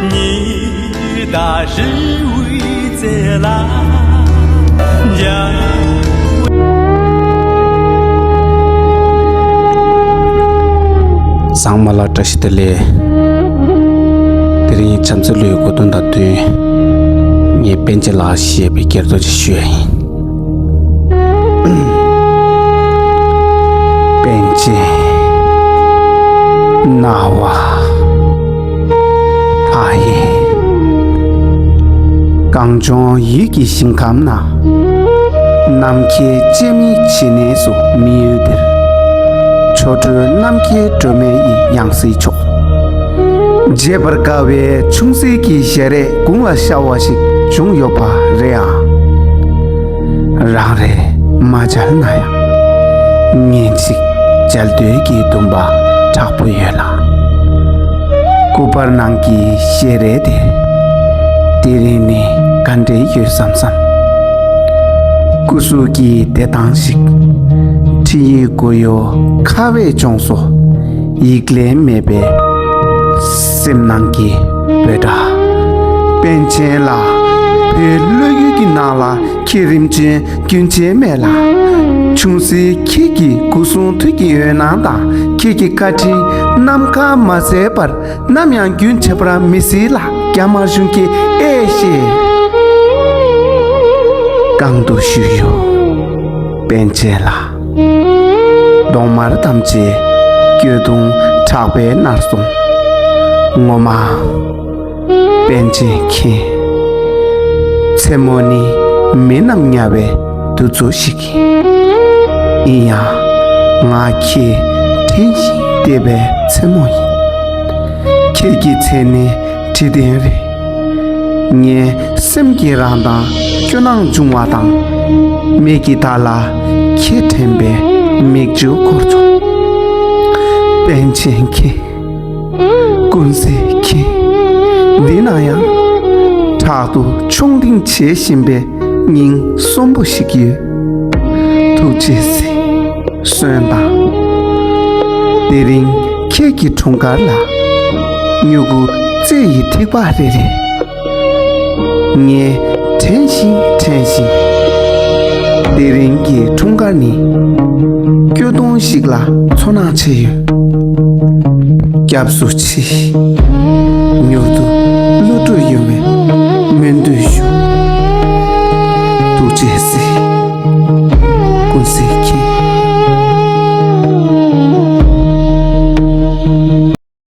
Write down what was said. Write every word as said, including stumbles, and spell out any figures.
ཉི་ཟླ་ཧྲིལ་བོའི་རྩེ་ལ་འཇའ། ཚང་མ་ལ་བཀྲ་ཤིས་བདེ་ལེགས། དེ་རིང་བྱམས་བརྩེ་ལོའི་གོ་སྟོན་དང་བསྟུན། ངས་པཎ་ཆེན་ལགས་ཞེས་པའི་སྐད་དོད་ཅིག་ཞུ་ཡ་ཡིན། པཎ་ཆེན་སྣང་བ་མཐའ་ཡས། གངས་ལྗོངས་ཡུལ་གྱི་ཞིང་ཁམས་ན། ནམ་མཁའི་སྤྱན་མིག་ཇི་སྙེད་སུ་མི་ཡུལ་འདིར། ཆོ་འཕྲུལ་ནམ་མཁའི་སྒྲོན་མེ་ཡི་ཡང་སྲིད་མཆོག། བརྗེད་པར་དཀའ་བའི་ཆུང་སྲིད་ཀྱི་ཞལ་རས་དགུང་ལ་ཤར་བ་ཞིག་བྱུང་ཡོད་པ་རེད་ཨང་། རང་རེས་མ་མཇལ་ན་ཡང་། ཉིན་གཅིག་མཇལ་འདོད་ཀྱི་འདུན་པ་དྲག་པོ་ཡོད་ལ། སྐུ་པར་ནང་གི་ཞལ་རས་དེ། དེ་རིང་ནི་ག་འདྲ་ཡོད་བསམ་བསམ། སྐུ་གཟུགས་ཀྱི་བདེ་ཐང་ཞིག། ཁྲིད་ཡིག་གོ་ཡོ་ཁ་བས་ཅུང་སོ། ཡིག་ལན་མེད་པའི་སེམས་ནང་གི་འབོད་སྒྲ། པཎ་ཆེན་ལགས། བོད་ལྷོ་ཡུལ་གྱི་ནང་ལ་ཁྱེད་རིམ་བྱོན་རྒྱུན་ཆད་མེད་ལ། ཆུང་སྲིད་ཁྱེད་ཀྱི་སྐུ་གསུང་ཐུགས་ཀྱི་འོད་སྣང་དང་ཁྱེད་ཀྱི་བཀའ་དྲིན་ནམ་མཁའ་མ་ཟད་པར་ནམ་ཡང་རྒྱུན་ཆད་པར་མི་སྲིད་ལ། རྒྱ་དམར་གཞུང་གིས་ཨེ་ཤེས། གང་དུ་བཞུགས་ཡོད། པཎ་ཆེན་ལགས། གདོང་དམར་ཐམས་ཅད་སྐྱོ་གདུང་དྲག་པས་མནར་སོང་། ངོ་མ། པཎ་ཆེན་མཁྱེན། མཚན་མོ་ནི་མི་རྣམས་དམྱལ་བའི་དུས་ཚོད་ཞིག་ཡིན། ཡིན་ཡང་ང་ཁྱེད་དྲན་བཞིན་བསྡད་པའི་མཚན་མོ་ཡིན། ཁྱེད་ཀྱི་མཚན་ནི་དྲི་ལྡན་རེད། ངའི་སེམས་ཀྱི་རང་མདངས་སྐྱོ་སྣང་འབྱུང་བ་དང་། མིག་གི་མཐའ་ལ་ཁྱེད་དྲན་པའི་མིག་ཆུ་འཁོར་བྱུང་། པཎ་ཆེན་མཁྱེན། ཀུན་གཟིགས་མཁྱེན། འདི་ན་ཡང་དྲག་ཏུ་མཆོང་ལྡིང་བྱེད་བཞིན་པའི་སྙིང་གསོན་པོ་ཞིག་ཡོད། ཐུགས་རྗེས་གཟིགས། གསོན་དང་། དེ་རིང་ཁྱེད་ཀྱི་འཁྲུངས་སྐར་ལ། མྱུ་གུ་རྩེ་ཡི་ཐིགས་པ་རེ་རེ། ངས་དྲན་བཞིན་དྲན་བཞིན། དེ་རིང་གི་འཁྲུངས་སྐར་ནི། སྐྱོ་གདུང་ཞིག་ལ་ཚོར་སྣང་ཆེ་ཡོད། སྐྱབས་སུ་མཆི། མྱུར་དུ་གློད་གྲོལ་ཡོང་བའི་སྨོན་འདུན་